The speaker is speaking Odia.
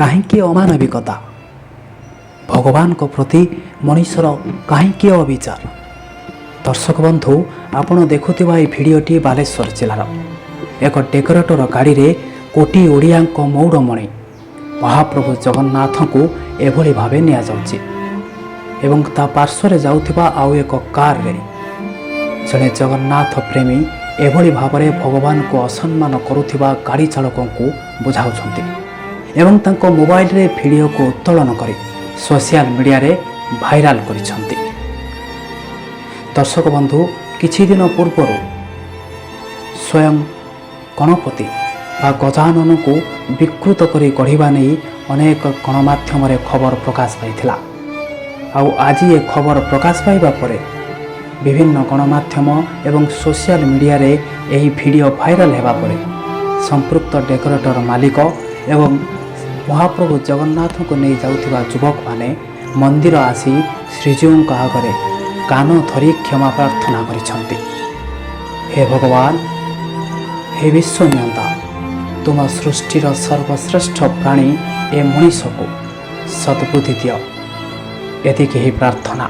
କାହିଁକି ଅମାନବିକତା? ଭଗବାନଙ୍କ ପ୍ରତି ମଣିଷର କାହିଁକି ଅବିଚାର? ଦର୍ଶକ ବନ୍ଧୁ, ଆପଣ ଦେଖୁଥିବା ଏହି ଭିଡ଼ିଓଟି ବାଲେଶ୍ୱର ଜିଲ୍ଲାର ଏକ ଡେକୋରେଟର ଗାଡ଼ିରେ କୋଟି ଓଡ଼ିଆଙ୍କ ମଉଡ଼ମଣି ମହାପ୍ରଭୁ ଜଗନ୍ନାଥଙ୍କୁ ଏଭଳି ଭାବେ ନିଆଯାଉଛି ଏବଂ ତା ପାର୍ଶ୍ୱରେ ଯାଉଥିବା ଆଉ ଏକ କାରରେ ଜଣେ ଜଗନ୍ନାଥ ପ୍ରେମୀ ଏଭଳି ଭାବରେ ଭଗବାନଙ୍କୁ ଅସମ୍ମାନ କରୁଥିବା ଗାଡ଼ି ଚାଳକଙ୍କୁ ବୁଝାଉଛନ୍ତି ଏବଂ ତାଙ୍କ ମୋବାଇଲରେ ଭିଡ଼ିଓକୁ ଉତ୍ତୋଳନ କରି ସୋସିଆଲ ମିଡ଼ିଆରେ ଭାଇରାଲ କରିଛନ୍ତି। ଦର୍ଶକ ବନ୍ଧୁ, କିଛି ଦିନ ପୂର୍ବରୁ ସ୍ୱୟଂ ଗଣପତି ବା ଗଜାନନକୁ ବିକୃତ କରି ଗଢ଼ିବା ନେଇ ଅନେକ ଗଣମାଧ୍ୟମରେ ଖବର ପ୍ରକାଶ ପାଇଥିଲା। ଆଉ ଆଜି ଏ ଖବର ପ୍ରକାଶ ପାଇବା ପରେ ବିଭିନ୍ନ ଗଣମାଧ୍ୟମ ଏବଂ ସୋସିଆଲ ମିଡ଼ିଆରେ ଏହି ଭିଡ଼ିଓ ଭାଇରାଲ ହେବା ପରେ ସମ୍ପୃକ୍ତ ଡେକୋରେଟର ମାଲିକ ଏବଂ ମହାପ୍ରଭୁ ଜଗନ୍ନାଥଙ୍କୁ ନେଇ ଯାଉଥିବା ଯୁବକମାନେ ମନ୍ଦିର ଆସି ଶ୍ରୀଜୀଉଙ୍କ ଆଗରେ କାନ ଧରି କ୍ଷମା ପ୍ରାର୍ଥନା କରିଛନ୍ତି। ହେ ଭଗବାନ, ହେ ବିଶ୍ୱନିୟନ୍ତା, ତୁମ ସୃଷ୍ଟିର ସର୍ବଶ୍ରେଷ୍ଠ ପ୍ରାଣୀ ଏ ମଣିଷକୁ ସଦ୍ବୁଦ୍ଧି ଦିଅ, ଏତିକି ହିଁ ପ୍ରାର୍ଥନା।